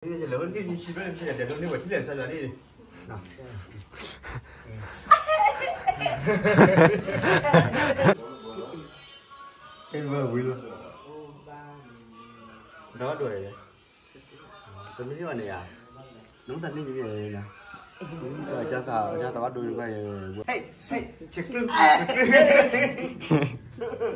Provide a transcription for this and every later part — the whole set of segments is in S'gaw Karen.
လဲၤဝဲဒၣ်န့ၣ် ဆံဘျဲၣ်န့ၣ် လဲၤဒိးန့ၢ်ဝဲထံၣ်လဲၣ် မုၢ်ဆါဘျါဒ် တဲဝဲဝံၤလီၤ ဒီးဒိးလဲၣ် တမ့ၢ်ဘၣ်န့ၣ်ယါ နမ့ၢ်တၢ်န့ၣ်ယါ ကၢ်သးကၢ်သးဝါဒိးန့ၢ်ဘၣ်ယါ ဟဲ ဟဲ ဆဲးကျိး ဆဲးကျိး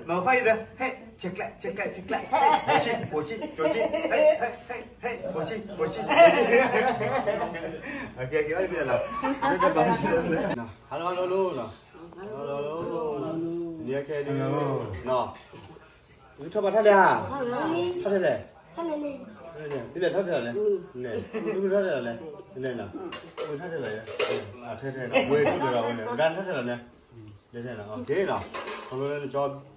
မၤဖးယံၤဒီး ဟဲ ဆဲးကျဲး ဆဲးကျဲး ဆဲးကျဲး ဟဲ ပိာ်ဆံ ပိာ်ဆံ ပိာ်ဆံ ဟဲ ဟဲ ဟဲ ပိာ်ဆံ ပိာ်ဆံ OK OK ဘၣ်လီၤ hello hello hello hello hello န့ၣ်ခဲဒုး ထီၣ်ဘၣ်ထီၣ်လဲၣ်ဧါ ထီၣ်ထဲလဲၣ် ဖဲလဲၣ်ထီၣ်ထဲလဲၣ် န့ၣ် ထီၣ်ထဲလဲၣ် န့ၣ်နီၤ ထီၣ်ထဲလဲၣ် ထဲထဲနီၤ ဝဲထီၣ်ထဲလီၤဝဲန့ၣ် ဝဲဒၣ်ထီၣ်ထဲလီၤန့ၣ် ထဲထဲနီၤ OK နီၤ ခီဖျိလၢ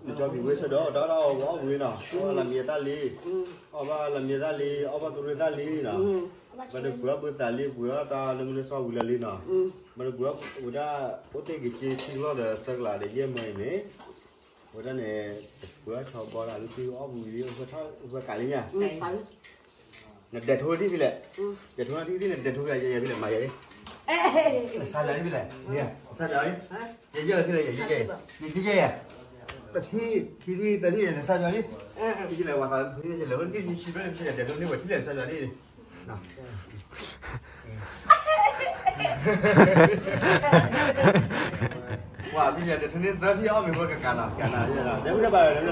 နကၠီဘံၤဝ့ဆၢဒီး တၢ်အီၣ်ဝံၤနီၤ အီၣ်ဘၣ်လၢမံၤအသၣ်လံ အီၣ်ဘၣ်လၢမံၤအသၣ်လံ အီၣ်ဘၣ်သူရ့သၣ်လံနီၤ ဘၣ်တပှ့ၤအီၣ်ဘုသးလံ ပှ့ၤအီၣ်တၢ်လၢမုၢ်လၢစီဝံၤလၢ်လံနီၤ ဘၣ်တပှ့ၤအီၣ်ဝဲဒၣ် အိၣ်တ့ၢ်က့ၤက့ၤထံလီၢ်ဒီးသၢကလးဒီးယဲၢ်မၢအံၤန့ၣ် အဝဲဒၣ်န့ၣ် ပှ့ၤအီၣ်ဆီဘီဒၣ်လၢသုအီၣ်ပူၤလံ အိၣ်ဖဲကးလံညါ နဒဲးထိဒ်ဖဲလဲၣ် ဒဲးထိဒ်ဖဲလဲၣ် နဒဲးထိဖဲလဲၣ် မၤယဲဒ် နစါဘျါဒ်ဖဲလဲၣ် နစါဘျါဒ် ယဲယဲဖဲလဲၣ် ယဲယဲ ယဲယဲ တထံၣ်ခံထံၣ်သၢထံၣ် နစါဘျါဒ် ထံၣ်လဲၣ် ဝၤသးလဲၣ် ဒ်နဆံဘျဲၣ် ဒဲးထိန့ၢ်ဝဲထံၣ်လဲၣ် နစါဘျါဒ် ပှၤမ့ၢ်ယဲဒဲးထိန့ၢ်သၢထံၣ်အီၣ်မ့ၤဝဲကကးနီၤ ကးနီၤ ဒဲးဝံၤဒဲးဘၣ်ဒဲးလီၤ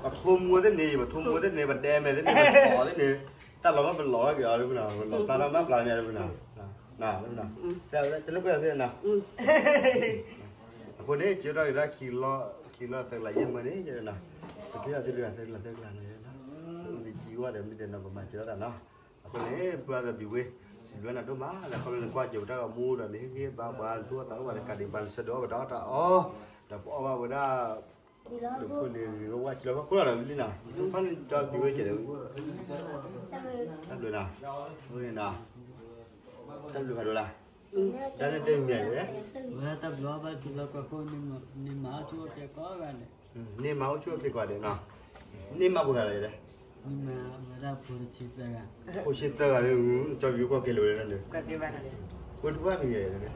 ပထိမူဝဲသ့ၣ်န့ၣ် ပထိမူဝဲသ့ၣ်န့ၣ် ပဒဲမဲာ်သ့ၣ်န့ၣ် ပသီသ့ၣ်န့ၣ် တၢ်လီၤမ့ၢ်ပလီၤထီၣ်က့ၤအီၤလၢပနီၤ ပလီၤပျါထီၣ်မးပျါန့ၣ်လၢပနီၤ တလၢကွဲးဖဲနီၤ အဃိန့ၣ် ကၢထီၣ်က့ၤဒၣ်ခံလီၢ်သၢကလးယဲၢ်မၢန့ၣ် ပကဲထီၣ်သ့ၣ်တဂၤသၢကလးသၢကလးန့ၣ် ပကံဝဲဒီးမ့ၢ်တဲနီၤ ပမၤစၢၤသးနီၤ အဃိန့ၣ် ပှၤသးဘံၤဝ့ စံးဘျုးနၤဒိၣ်မး လၢခီဖျိနကွၢ်စၢၤပတၢ်ဂီၤမူဒီး နဟ့ၣ်ဂံၢ်ဘါပှၤ နသူၣ်အိၣ်သးအိၣ်ပှၤတကးဒံးဘၣ် နဆၢဒိးအီၣ်ပတၢ်အီၣ်တၢ်အီ ဒီးပအီၣ်ဘၣ်ဝဲဒၣ် ဒုးခိၣ်န့ၣ်ဂ့ၤဝဲဝါစံးလီၤဖီခိၣ်လီၤဒီးလံနီၤ ဖးန့ၣ်ကၠီဘံၤဝ့ကဲးဒီး တၢ်ဘျုးနီၤ တၢ်ဘျုးဖးဒိၣ်လၢ တၢ်န့ၣ်တဲမံၤဝဲ ဝဲတၢ်ဘျုးဘၣ်တုၤလီၤကီၢ်ခိၣ်န့ၣ်မၤအိၣ်ဆူၣ်အိၣ်ချ့ကိးဂၤဒဲး န့ၢ်မၤအိၣ်ဆူၣ်အိၣ်ချ့ကိးဂၤဒဲးနီၤ န့ၢ်မၤပှဲၤဂၤလဲၣ် န့ၢ်မၤဝဲဒၣ်ဖိတဆံသၢဂၤ ဖိဆံသၢဂၤန့ၣ် ကၠီဘံၤဝ့ကွၢ်က့ၤလၢဝဲဒၣ်န့ၣ် ဝဲတဝၢ်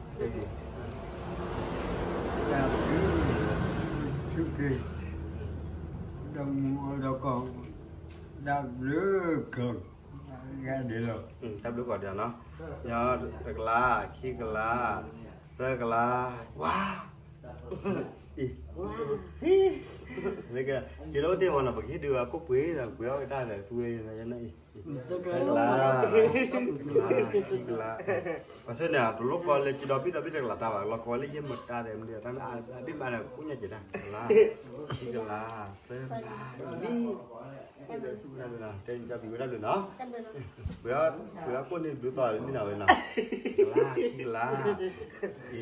မံၤယဲၢ် တၢ်ဘျုး ဆူၣ်ချ့ ဒီးမူဒီးကီၢ် တၢ်ဘျုးကီး ဂၤဒဲးလီၤ တၢ်ဘျုးကီးဒဲးနီၤ တကလး ခံကလး သၢကလး ဝါ အံၤ လၢက့ၤလၢအိၣ်တ့ၢ်မးနီၤ ပကဟ့ၣ်ဒုးအခိၣ်ပှ့ၤ ပှ့ၤအီၣ်ကတၢၢ်ဒီးသူဝဲအံၤ သၢကလး ခံကလး ပှၤဆၢန့ၣ် တလိၣ်ကီလၢကဒီဘ့ၣ်ဒီဘ့ၣ်တကလးတၢ်ဘၣ် လီၤကီလၢယဲၢ်မတၤဒီး မ့ၢ်တၢ်မ့ၢ်အဘ့ၣ်မးန့ၣ် ကိၣ်ညါက့ၤတၢ် တကလး ခံကလး သၢကလး လံ တဲကၠီဘံၤဝ့တၢ်ဘျုးနီၤ ပှ့ၤအီၣ်ကိၣ်န့ၣ်ဘျုးသီလံနီၤဝဲနီၤ ကလး ခံကလး အံၤ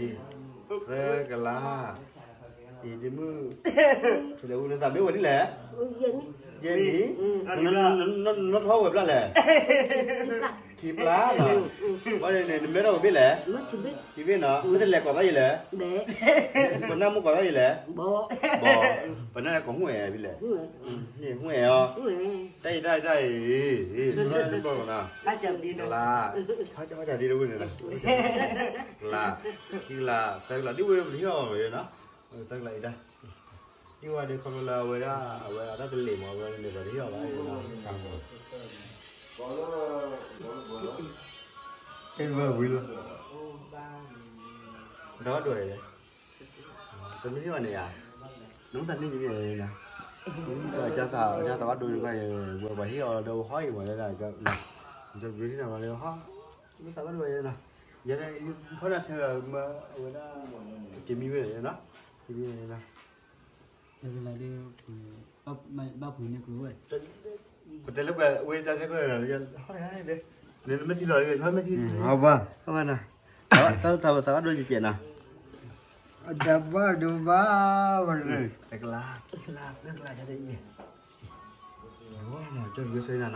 သၢကလး အံၤ ဒ့မုၣ် လဲၤဝံၤနသးမ့ၢ်ဝဲဒ်လဲၣ် ယဲၢ်နံၣ် နီၢ်ထီၣ်ဝဲဘျီလဲၣ် ခံဘျီနီၤ ဝဲန့ၣ် နမ့ၢ်ထီၣ်ဝဲဘ့ၣ်လဲၣ် ခံဘ့ၣ်နီၤ မ့ၢ်တလဲၤကီးသးယံၤလဲၣ် ပနၢ်မုၣ်ကီးသးယံၤလဲၣ် ဘီ ပနၢ်လဲၤကီးမုၣ်အဲၣ်ဘ့ၣ်လဲၣ် မုၣ်အဲၣ်အီၤ တၢ်အံၤတၢ်အံၤတၢ်အံၤ ကလး ကလး ခံကလး သၢကလး ဒ်ဝဲပတဟ့ၣ်အီၤမ့ၢ်နီၤ သၢကလးအံၤတၢ် ဒ်ဝဲဒ်ခီဖျိလၢအဝဲဒၣ် အဝဲအတၢ်တလ့ၣ်မး အဝဲန့ၣ်ဒီးတဟ့ၣ်အီၤဘၣ် တဲဝဲဝံၤလီၤ ဒီးဒိးလဲၣ် တမ့ၢ်ဘၣ်န့ၣ်ယါ နမ့ၢ်တၢ်န့ၣ်ယါ ကၢ်သး ကၢ်သးဝါဒိးန့ၢ်ဘၣ်ယဲ ဝဲပှၤဟ့ၣ်အီၤဒီးဟီၣ်အံၤမးလၢ ကၢ်သးဝါဒိးန့ၢ်ဘၣ်လၢဟီၣ် မ့ၢ်သးဝါဒိးယဲနီၤ ယဲဒၣ် ဖီၣ်နၤထဲလၢ အဝဲဒၣ် က့ၤမံဝဲနီၤ က့ၤမံဝဲနီၤ တကလးဒ် ဘၣ်ပှ့ၤန့ၢ်ကွံာ်ဝဲ ပတဲလၢပှၤဝဲတၢ်တဲကွဲးနီၤ နမ့ၢ်ထံလီၤ နမ့ၢ်ထံ အဘၣ် အဘၣ်နီၤ တၢ်သးဝါဒိးကဲးကဲးနီၤ အတၢ်ဘၣ်ဒိဘၣ်ဝဲ တကလး ခံကလး သၢကလး ကၢ်ဒ်အံၤ ကၠီဘံၤဝ့ဆၢနၤနီၤ တၢ်ခံကဲးအံၤ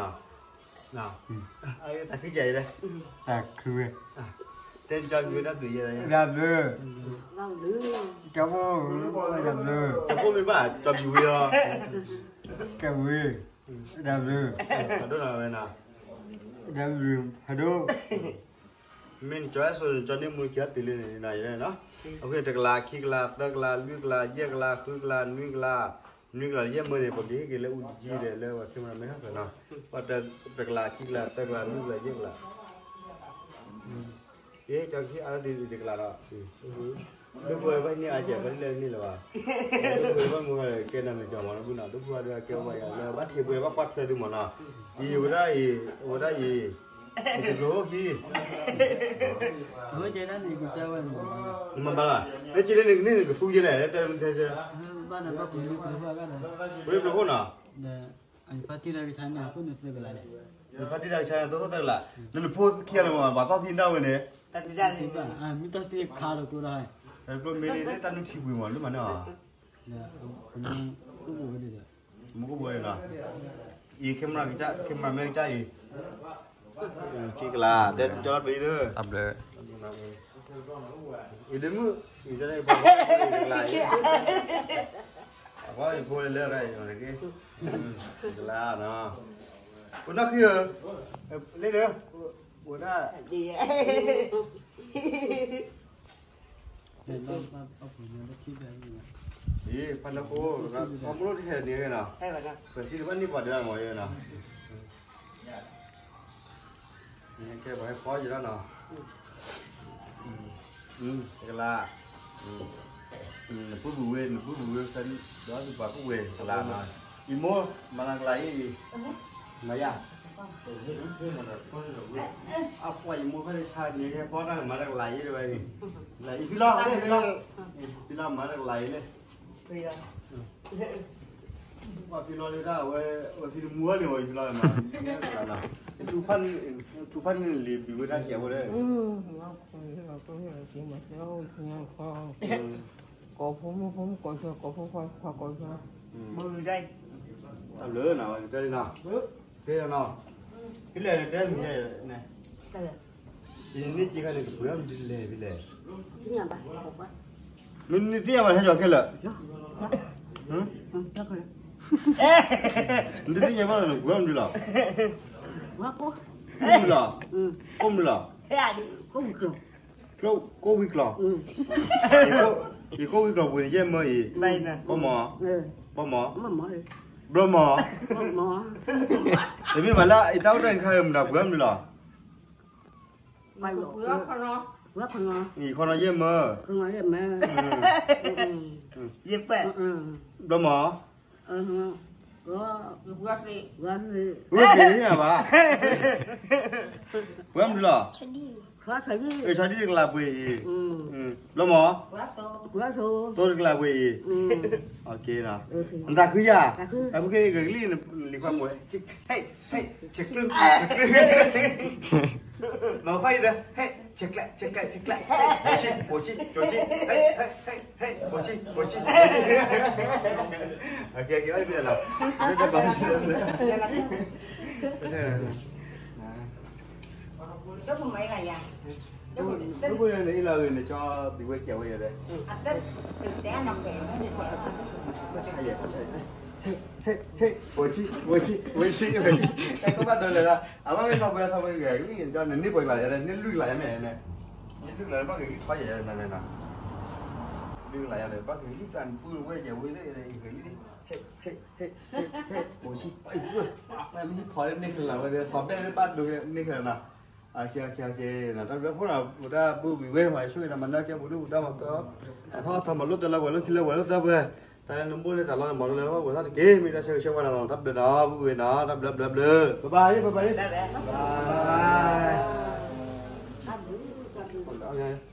လၢ တၢ်ခံဝဲ တဲကၠီဘံၤဝ့တၢ်ဘျုးယဲ တၢ်ဘျုး တၢ်ဘျုး တၢ်ဘျုး တၢ်ဘျုး တၢ်ဘျုး တၢ်ဘျုး တၢ်ဘျုး တၢ်ဘျုး တၢ်ဘျုး တၢ်ဘျုး ဟဲဒိၣ် မ့ၢ်နကၠီအဲၣ်စိ နကၠီန့ၢ်မူကၠီတုၤလၢန့ၣ်နီၤ, အဃိန့ၣ် တကလး ခံကလး သၢကလး လွံၢ်ကလး ယဲၢ်ကလး ဃုကလး နွံကလး နွံကလး ယဲၢ်မၢန့ၣ် ပကဟ့ၣ်က့ၤလၢအူတကံဒီး လၢပှၤခဲမရၤမဲဟီၣ်နီၤ, ပှၤတကလး ခံကလး သၢကလး လွံၢ်ကလး ယဲၢ်ကလး ကၠီခံအါလၢသ့တကလးဒီး ဒိၣ်ဖိဘၣ်န့ၢ်အါကဲး ဘၣ်ဒ်လဲၣ်န့ၣ်လၢၤဘၣ်, ဒိၣ်ဖိဘၣ်မူဟဲကဲနၤမ့ၢ်ကၠီမးလၢဘုနီၤ, ဒိၣ်ဖိအဒိကဲဝဲယၤလၢဘၣ်ထံးပှဲၤဘၣ်ကွၢ်ထွဲသုမးနီၤ, အံၤဝဲဒၣ်အံၤ အဝဲဒၣ်အံၤ တကျိၤအိၣ်ခံ နမၤဘၣ်လၢ လၢက့လၢနကန့ၢ်နကသူယဲလဲၣ် လၢတဲမ့ၢ်ထဲဆၢ ပရ့ပရခိၣ်နီၤ ဖါတံၢ်တၢ်ကဆါန့ၣ် အခိၣ်နသၢကလးန့ၣ်, ဖါတံၢ်တၢ်ကဆါန့ၣ် သိသိၣ်သၢကလး, နနဖိခံဂၤလၢၤမး ပှၤသီၣ်သံဒၣ်ဝဲန့ၣ်, မ့ၢ်တၢ်သံခါလီၤကျိဒၣ်, ကျိမ့ၢ်လၢတၢ်နုၢ်ထံပှ့ၤမး လၢမၤန့ၣ်အီၤ, မူခိၣ်ဘိန့ၣ်ဒီး, မူခိၣ်ဘိန့ၣ်နီၤ, အံၤ camera ကစၢ် camera man ကစၢ်အံၤ, က့ကလး တဲကၠီတဘ့ၣ်လၢ တၢ်ဘျၢ အံၤဒ်မုၣ် အံၤတၢ်ဘျၢ ကလးအံၤ, အဝဲအံၤဖိလၢလၢတၢ်အံၤ ကလးနီၤ, ပနီၢ်ခံဧၢ, လၢလၢ, ဝဲဒၣ် အံၤ ဖါနၢခိ ပှၤမလိၣ်တဟဲန့ၣ်နီၤ, ပှၤစံးတဘၣ်န့ၢ်ပှၤဒၣ်မးနီၤ, ကဲပှၤဟဲဖီယံၤလီၤနီၤ, ကလး, နပုၢ်ပူၤဝဲ နပုၢ်ပူၤဝဲ ဒီးသုပှၤကူၣ်ဝဲကလးနီၤ, ယမိၢ် မၤလၢကလးအံၤ, မၤယၤ အပှၤယမိၢ်ဖဲန့ၣ်ဆါန့ၣ် ဟဲဖီတၢ်မၤတၢ်ကလးအံၤတဝဲန့ၣ်, လၢအံၤဖံလီၤ ဖံလီၤ, ဖံလီၤမၤတၢ်ကလးအံၤန့ၣ်, ပှၤဖံလီၤလၢဒၣ်ဝဲ, ဝဲဖံတမူအီၤန့ၣ် ဝဲဖံလီၤမၤ, ထူဖၣ်န့ၣ်လံၤဘံၤဝဲဒၣ်ကဲးဝဲဒၣ် ကိးဖိမုၣ်ဖိမုၣ်ကိးဆၢ ကိးဖိခွါခွါကိးဆၢ, တၢ်ဘျုးနီၤ ဝဲတဲလံနီၤ, ဖဲနီၤ, ဖဲလဲၣ်တဲမံၤန့ၣ်, ယန့ၢ်က့ခါန့ၣ် ကပှ့ၤအီၣ်မနုၤလဲၣ်ဖဲလဲၣ်, မ့ၢ်နသ့ၣ်ညါဘၣ်ဟဲကၠီခဲလၢာ်, နတသ့ၣ်ညါဘၣ်လီၤ နပှ့ၤအီၣ်မနုၤလီၤ, ကိၣ်မနုၤလီၤ, ကိၣ်မနုၤလီၤ, ကိၣ်ဝံကျီၤ, ယကိၣ်ဝံကျီၤပှ့ၤန့ၣ် ယဲၢ်မၢအံၤ, ဘီမီၤ, ဘီမီၤ, ဘီမီၤ, တမ့ၢ်ဘၣ်လၢ ယတၢ်အိၣ်တၢ်ဂ့ၤခါမနုၤ ပှ့ၤအီၣ်မနုၤလီၤ, ယခီနီၤယဲၢ်မၢ, ဘီမီၤ, ဝဲသ့ၣ်ညါဘၣ်, ပှ့ၤအီၣ်မနုၤလီၤ, ဆီဒံၣ်တကလးပှ့ၤအံၤ, ဘီမီၤ, သိတကလးပှ့ၤအံၤ, နသးခုယၤ, အဖုက့ၤကလံၣ်နလံၤခွါပှ့ၤ, ဟဲ, ဟဲ, ဆဲးကျၢ, ဆဲးကျၢ, မၤဖးအံၤဒီး, ဟဲ, ဆဲးကျၢ, ဆဲးကျၢ, ဆဲးကျၢ, ပိာ်ဆံ, ပိာ်ဆံ, ဟဲ, ဟဲ, ဟဲ, ပိာ်ဆံ, ပိာ်ဆံ, ကဲ, ကဲ, ဘၣ်လီၤ, ဒ်ဖိန့ၣ်အံၤလီၤဂ့ၤန့ၣ် ကၠီဘံၤဝဲကဲးဝဲယၤဒီး, ဟဲ, ဟဲ, ဟဲ, ပိာ်ဆံ, ပိာ်ဆံ, ပိာ်ဆံ, ဟဲကဘၣ်ဒိးလဲၤလီၤ, အဘၣ်မ့ၢ်ဆီၣ်ပှဲၤ ဆီၣ်ပှဲၤဂ့ၤ, နန့ၢ်ပှဲၤကလးယၤဒီး နန့ၢ်လွံၢ်ကလးယၤမ့ၢ်န့ၣ်, နလွံၢ်ကလး ဘၣ်က့ၤလံဖးယၤနၤန့ၣ်နီၤ, လွံၢ်ကလးယၤဒီး ဘၣ်က့ၤလံ ပှၤနပုၢ်ဝဲၢ်ယၤဝဲသ့ၣ်ဂ့ၤလံ, ဟဲ, ဟဲ, ဟဲ, ဟဲ, ပိာ်ဆံ, မ့ၢ်ဟံးဖီလၢန့ၢ်ကလးဝဲဒီး ဆီၣ်ဘဲသ့ၣ်ဘၣ်ဒိးန့ၢ်ကလးနီၤ, တၢ်ဘျုးဖိနီၤ ပတၢ်ဘူၣ်ဘံၤဝဲ မၤဆိၣ်ဂ့ၤဒီး မၤနၢၤကဲပူၤဒိၣ်ပူၤဒါမၤကၢ, အထီၣ်ထီမၤလိတၢ်လၢဝဲၤလၢခံလၢဝဲၤလၢတၢ်ပှဲၤ, တၢ်လၢနဘိန့ၣ် တၢ်လီန့ၣ်မၤလိလၢဝဲၤသၣ်တက့ၢ်, မ့ၢ်တၢ်ဆၢဂ့ၤဆၢဝါနၤလီၤ, တၢ်ဘျုးနီၤ ဘူၣ်ဘံၤဝဲနီၤ, တၢ်ဘျုး ဘျုး ဘျုး, ဘၣ်ဘၣ်, ဘၣ်ဘၣ်, ဘၣ်ဘၣ်.